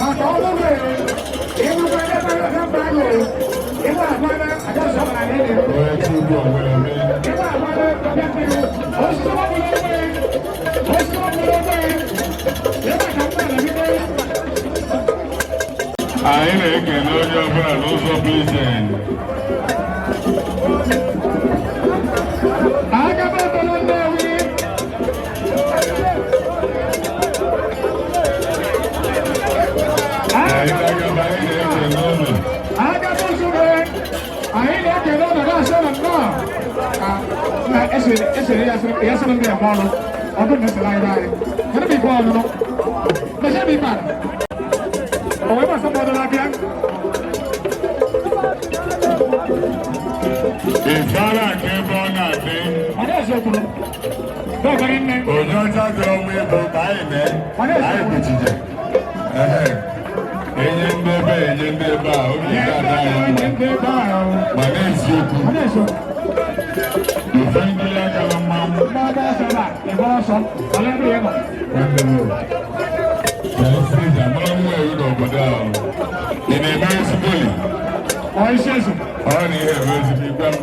Maka ọrụ nwere ịnụkwa ebe ebe mba ahụ ịgba agbara aga sọ̀rọ̀ anyị na-ekwu. Onye chi ugbu a nwere mmiri. Ịgba agbara ọbịa mmiri. Osisi ọbụla onwe. Osisi ọbụla onwe. Ebe a ka mma na-ebido. Anyị na-ekele onye ọbụla n'ụzọ bụ iche. Aga m ebele Nnewi. Anyị na-agaba, anyị na-ekele ụlọ. Aga m ozugbo. Anyị na-ekele ụlọ na-asị na nnọọ. Na esere ya sịrị ya sịrị ndị eme ọnụ. Ọdụ na-esere anyị n'anyị. Kedu bụ ife ọnụnụ? Mesie bụ ife a. O wee gbasa mmadụ na-abịa. Ịfara nke ebe ọ na-adị. Ọ na-ese okwuru. Dọọbara nne. Onye ọcha jọrọ nwa ego ka anyị mee, anyị kpuchije. Ehe. Enye ndị ebe a, enye ndị ebe a, obi ga-adị anyị mma. Ndị ebe ahụ. Ma na-eziokwu, Ọ na-ese okwu. ife nkiri akara mmanwụ. Mmadụ ọsọ ebe a, ebe ọsọ, ọla ebe ya nọ. Nwanne m o. Na isi eji amara nwa ewu n'obodo ahụ. Ị na-eme ezigbo li? Ọ isi eze. Ọ na ihe eme ezigbo igwe m.